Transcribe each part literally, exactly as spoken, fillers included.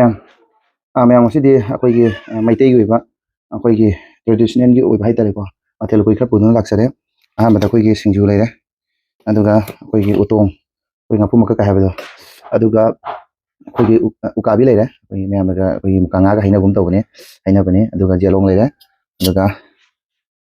ꯃꯌꯥꯝ, ꯑꯥ, ꯃꯌꯥꯝ, ꯉꯁꯤꯗꯤ ꯑꯩꯈꯣꯏꯒꯤ, ꯑ, ꯃꯩꯇꯩꯒꯤ ꯑꯣꯏꯕ, ꯑꯩꯈꯣꯏꯒꯤ traditionalꯒꯤ ꯑꯣꯏꯕ ꯍꯥꯏꯇꯥꯔꯦꯀꯣ, ꯃꯊꯦꯜ ꯂꯨꯀꯣꯏ ꯈꯔ ꯄꯨꯗꯨꯅ ꯂꯥꯛꯆꯔꯦ꯫ ꯑꯍꯥꯟꯕꯗ ꯑꯩꯈꯣꯏꯒꯤ ꯁꯤꯡꯖꯨ ꯂꯩꯔꯦ, ꯑꯗꯨꯒ ꯑꯩꯈꯣꯏꯒꯤ ꯎꯇꯣꯡ, ꯑꯩꯈꯣꯏ ꯉꯥꯄꯨ ꯃꯀꯛꯀ ꯍꯥꯏꯕꯗꯣ, ꯑꯗꯨꯒ ꯑꯩꯈꯣꯏꯒꯤ ꯎ-, ꯎꯀꯥꯕꯤ ꯂꯩꯔꯦ, ꯑꯩꯈꯣꯏꯒꯤ ꯃꯌꯥꯝꯅꯒ ꯑꯩꯈꯣꯏꯒꯤ ꯃꯨꯀꯥ ꯉꯥꯒ ꯍꯩꯅꯕꯒꯨꯝ ꯇꯧꯕꯅꯦ, ꯍꯩꯅꯕꯅꯦ, ꯑꯗꯨꯒ ꯌꯦꯂꯣꯡ ꯂꯩꯔꯦ, ꯑꯗꯨꯒ,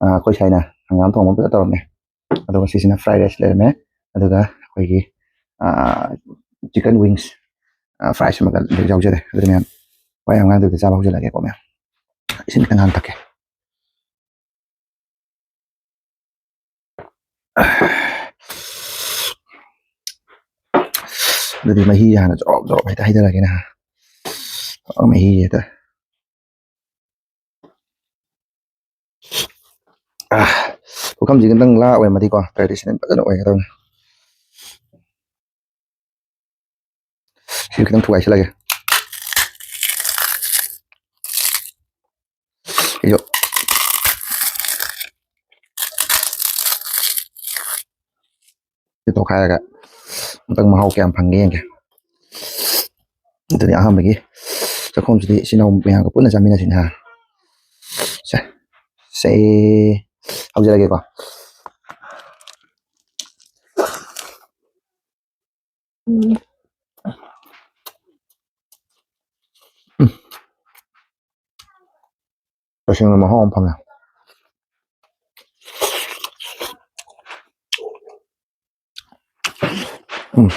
ꯑ, ꯑꯩꯈꯣꯏ ꯁꯥꯏꯅ ꯍꯪꯒꯥꯝ ꯊꯣꯡꯕ ꯑꯃ ꯐꯖꯅ ꯇꯧꯔꯝꯃꯦ, ꯑꯗꯨꯒ ꯁꯤꯁꯤꯅ fried rice ꯂꯩꯔꯝꯃꯦ, ꯑꯗꯨꯒ ꯑꯩꯈꯣꯏꯒꯤ, ꯑ, chicken wings, ꯑ, fries ꯑꯃꯒ ꯌꯥꯎꯖꯔꯦ꯫ ꯑꯗꯨꯗꯤ ꯃꯌꯥꯝ, ꯋꯥ ꯌꯥꯝ ꯉꯥꯡꯗꯕꯤꯗ ꯆꯥꯕ ꯍꯧꯖꯤꯜꯂꯒꯦꯀꯣ ꯃꯌꯥꯝ꯫ ꯏꯁꯤꯡ ꯈꯤꯇꯪ ꯍꯥꯟꯅ ꯊꯛꯀꯦ꯫ ꯑꯗꯨꯗꯤ ꯃꯍꯤ ꯍꯥꯟꯅ ꯖꯣꯔꯣꯞ ꯖꯣꯔꯣꯞ ꯍꯦꯛꯇ ꯍꯩꯊꯔꯒꯦꯅꯦ꯫ ꯃꯍꯤ ꯍꯦꯛꯇ꯫ ꯑꯥ, ꯄꯨꯈꯝꯁꯤ ꯈꯤꯇꯪ ꯂꯥ ꯑꯣꯏꯔꯝꯃꯗꯤꯀꯣ, traditional ꯐꯖꯅ ꯑꯣꯏꯒꯗꯕꯅꯤ꯫ ꯁꯤ ꯈꯤꯇꯪ ꯊꯨꯒꯥꯏꯁꯤꯜꯂꯒꯦ꯫ ꯑꯩꯁꯨ ꯁꯤ ꯇꯣꯈꯥꯏꯔꯒ ꯑꯝꯇꯪ ꯃꯍꯥꯎ ꯀꯌꯥꯝ ꯐꯪꯒꯦ ꯌꯦꯡꯒꯦ꯫ ꯑꯗꯨꯗꯤ ꯑꯍꯥꯟꯕꯒꯤ ꯆꯥꯛꯈꯨꯝꯁꯤꯗꯤ ꯏꯆꯤꯟ ꯏꯅꯥꯎ ꯃꯌꯥꯝꯒ ꯄꯨꯟꯅ ꯆꯥꯃꯤꯟꯅꯁꯤꯅ꯫ ꯁꯦ, ꯁꯦ, ꯍꯧꯖꯔꯒꯦꯀꯣ꯫ ꯎꯝ꯫ ꯎꯝ꯫ ꯇꯁꯦꯡꯅ ꯃꯍꯥꯎ ꯑꯃ ꯐꯪꯉꯦ꯫ ꯎꯝ꯫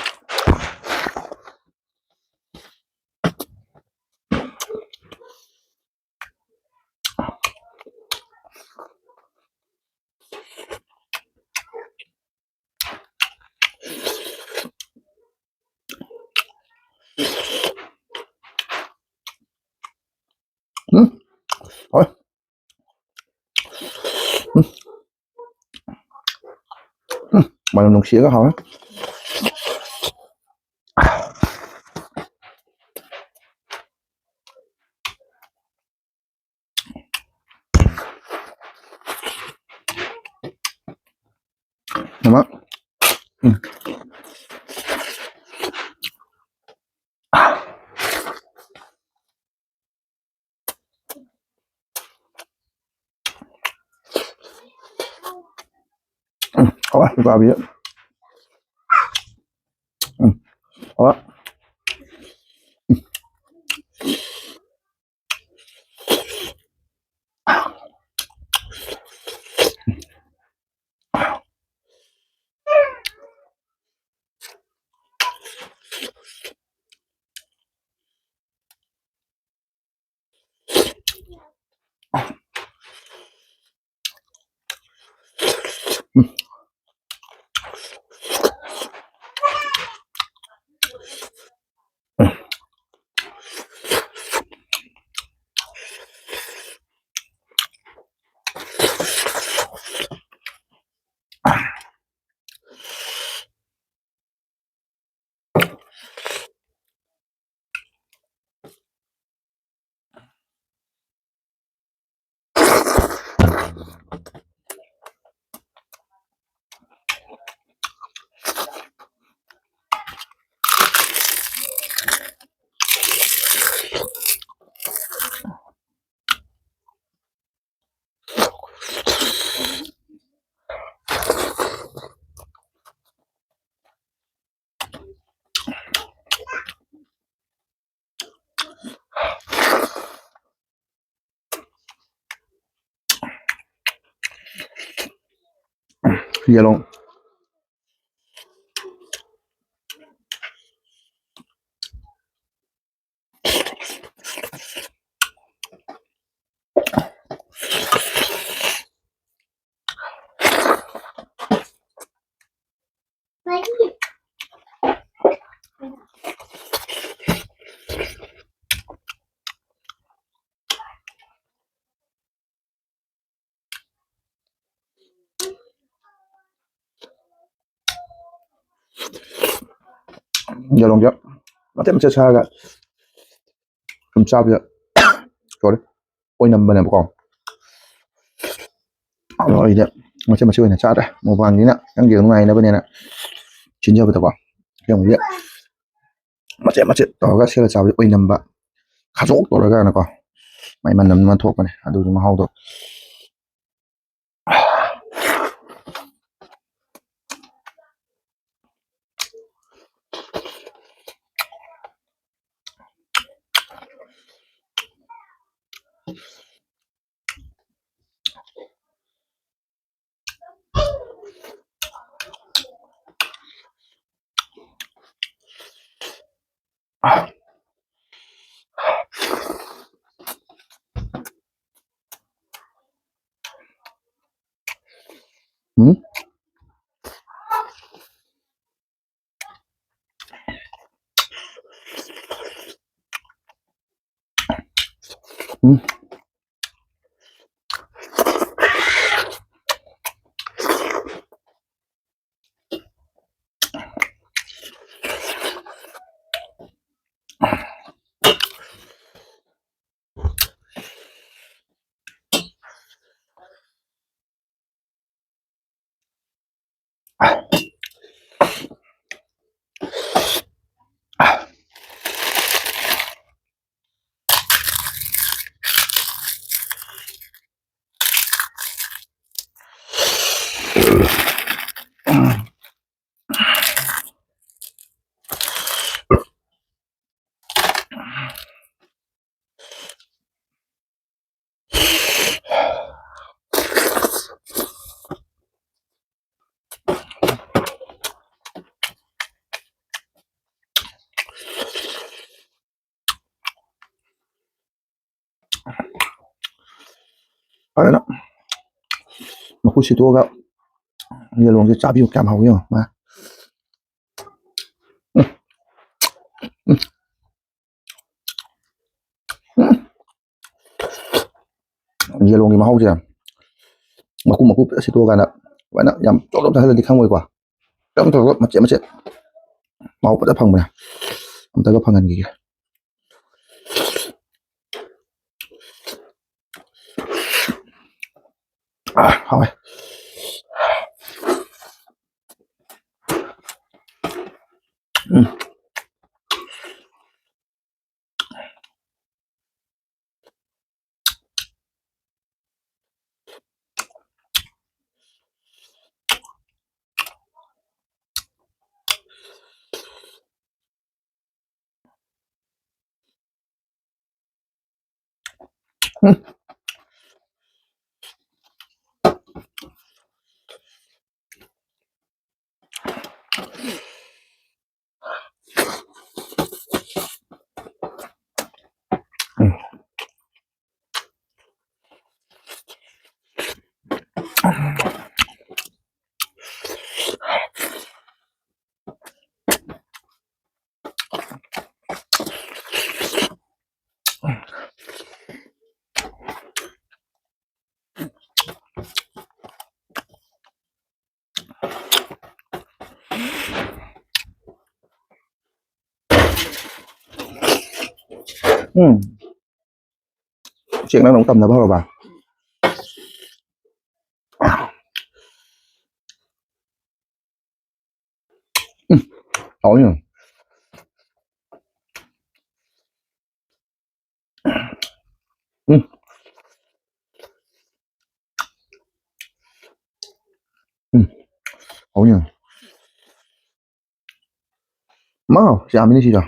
ꯎꯝ, ꯍꯥꯎꯋꯦ꯫ ꯎꯝ꯫ ꯎꯝ, ꯃꯅꯝ ꯅꯨꯡꯁꯤꯔꯒ ꯍꯥꯎꯋꯦ꯫ ꯑꯃ, ꯎꯝ꯫ ꯍꯥꯎꯋꯦ ꯎꯀꯥꯕꯤ꯫ ꯎꯝ꯫ ꯍꯥꯎꯋꯦ꯫ Yellow. ꯌꯦꯔꯨꯝꯁꯦ ꯃꯆꯦꯠ ꯃꯆꯦꯠ ꯁꯥꯔꯒ ꯁꯨꯝ ꯆꯥꯕꯁꯦ ꯁꯣꯔꯤ ꯑꯣꯏꯅꯝꯕꯅꯦꯕꯀꯣ꯫ ꯑꯗꯣ ꯑꯩꯗꯤ ꯃꯆꯦꯠ ꯃꯆꯦꯠ ꯑꯣꯏꯅ ꯆꯥꯔꯦ꯫ ꯃꯨꯛꯕꯥꯡꯁꯤꯅ ꯅꯪꯒꯤ ꯅꯨꯡꯉꯥꯏꯅꯕꯅꯦꯅ ꯁꯤꯟꯖꯕꯗꯀꯣ꯫ ꯌꯦꯔꯨꯝꯁꯦ ꯃꯆꯦꯠ ꯃꯆꯦꯠ ꯇꯧꯔꯒ ꯁꯦꯠꯂ ꯆꯥꯕꯁꯦ ꯑꯣꯏꯅꯝꯕ ꯈꯥꯖꯣꯛ ꯇꯧꯔꯒꯅꯀꯣ꯫ ꯃꯥꯏ ꯃꯅꯝ ꯑꯃ ꯊꯣꯛꯄꯅꯦ ꯑꯗꯨꯒꯤ ꯃꯍꯥꯎꯗꯣ꯫ ꯎꯝ? ꯎꯝ꯫ ꯐꯖꯅ ꯃꯈꯨꯠ ꯁꯤꯠꯇꯣꯛꯑꯒ ꯌꯦꯂꯣꯡꯁꯦ ꯆꯥꯕꯤꯌꯨ, ꯀꯌꯥꯝ ꯍꯥꯎꯏ ꯌꯦꯡꯉꯣ꯫ ꯃꯥ꯫ ꯎꯝ꯫ ꯎꯝ꯫ ꯎꯝ꯫ ꯌꯦꯂꯣꯡꯒꯤ ꯃꯍꯥꯎꯁꯦ ꯃꯀꯨ ꯃꯀꯨ ꯐꯖꯅ ꯁꯤꯠꯇꯣꯛꯑꯀꯥꯟꯗ ꯂꯣꯏꯅ ꯌꯥꯝ ꯆꯣꯞ ꯆꯣꯞ ꯆꯥꯁꯤꯜꯂꯗꯤ ꯈꯪꯉꯣꯏꯀꯣ꯫ ꯆꯣꯞ ꯆꯣꯞ ꯆꯣꯞ ꯃꯆꯦꯠ ꯃꯆꯦꯠ ꯃꯍꯥꯎ ꯐꯖꯅ ꯐꯪꯕꯅꯦ꯫ ꯑꯝꯇꯒ ꯐꯪꯍꯟꯈꯤꯒꯦ꯫ ꯑꯥ, ꯍꯥꯎꯋꯦ꯫ ꯎꯝ꯫ ꯎꯝ꯫ ꯎꯝ꯫ ꯎꯆꯦꯛꯅ ꯅꯪ ꯇꯝꯅꯕ ꯍꯧꯔꯕ? ꯎꯝ, ꯍꯥꯎꯋꯤ꯫ ꯎꯝ꯫ ꯎꯝ꯫ ꯍꯥꯎꯋꯤ꯫ ꯃꯥ ꯌꯥꯝꯃꯤꯅꯦ ꯁꯤꯗ꯫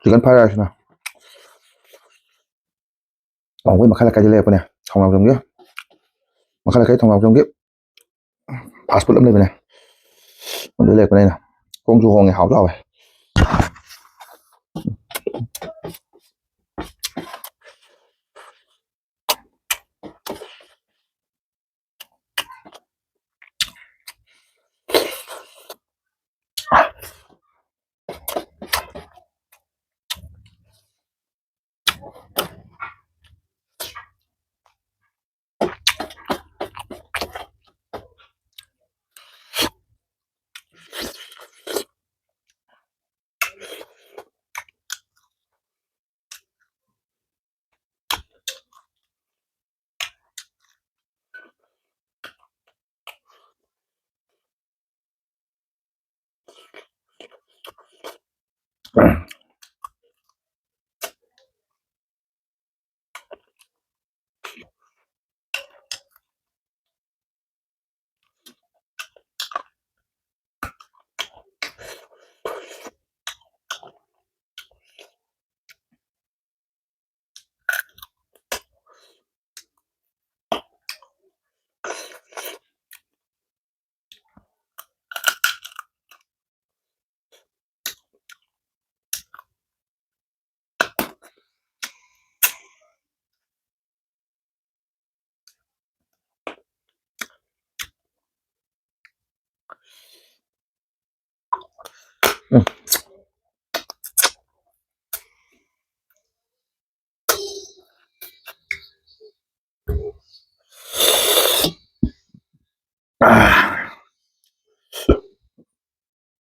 Chicken fried rice ꯅ꯫ ꯑꯣ, ꯑꯩꯈꯣꯏ ꯃꯈꯥ ꯂꯩꯀꯥꯏꯗ ꯂꯩꯔꯛꯄꯅꯦ, ꯊꯣꯡꯅꯥꯎꯖꯝꯒꯤ꯫ ꯃꯈꯥ ꯂꯩꯀꯥꯏ ꯊꯣꯡꯅꯥꯎꯖꯝꯒꯤ fast food ꯑꯃ ꯂꯩꯕꯅꯦ꯫ ꯑꯗꯨ ꯂꯩꯔꯛꯄꯅꯦ ꯑꯩꯅ꯫ ꯍꯣꯡꯁꯨ ꯍꯣꯡꯉꯦ, ꯍꯥꯎꯁꯨ ꯍꯥꯎꯋꯦ꯫ ꯎꯝ꯫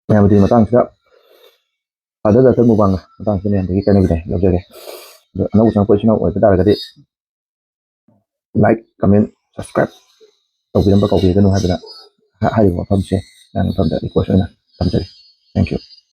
ꯃꯌꯥꯝ ꯑꯗꯨꯗꯤ ꯃꯇꯥꯡꯁꯤꯗ ꯐꯥꯗꯔ ꯗꯥꯛꯇꯔ ꯃꯨꯛꯕꯥꯡꯒ ꯃꯇꯥꯡꯁꯤꯗ ꯃꯌꯥꯝꯗꯒꯤ ꯀꯥꯟꯅꯕꯗꯤ ꯂꯧꯖꯒꯦ꯫ ꯑꯗꯣ ꯑꯅꯧꯕ ꯆꯪꯉꯛꯄ ꯏꯆꯤꯟ ꯏꯅꯥꯎ ꯑꯣꯏꯕ ꯇꯥꯔꯒꯗꯤ like, comment, subscribe ꯇꯧꯕꯤꯔꯝꯕ ꯀꯥꯎꯕꯤꯒꯅꯨ ꯍꯥꯏꯗꯅ ꯍꯥꯏꯔꯤꯕ ꯋꯥꯐꯝꯁꯦ ꯃꯌꯥꯝ ꯃꯐꯝꯗ request ꯑꯣꯏꯅ ꯊꯝꯖꯔꯤ꯫ Thank you꯫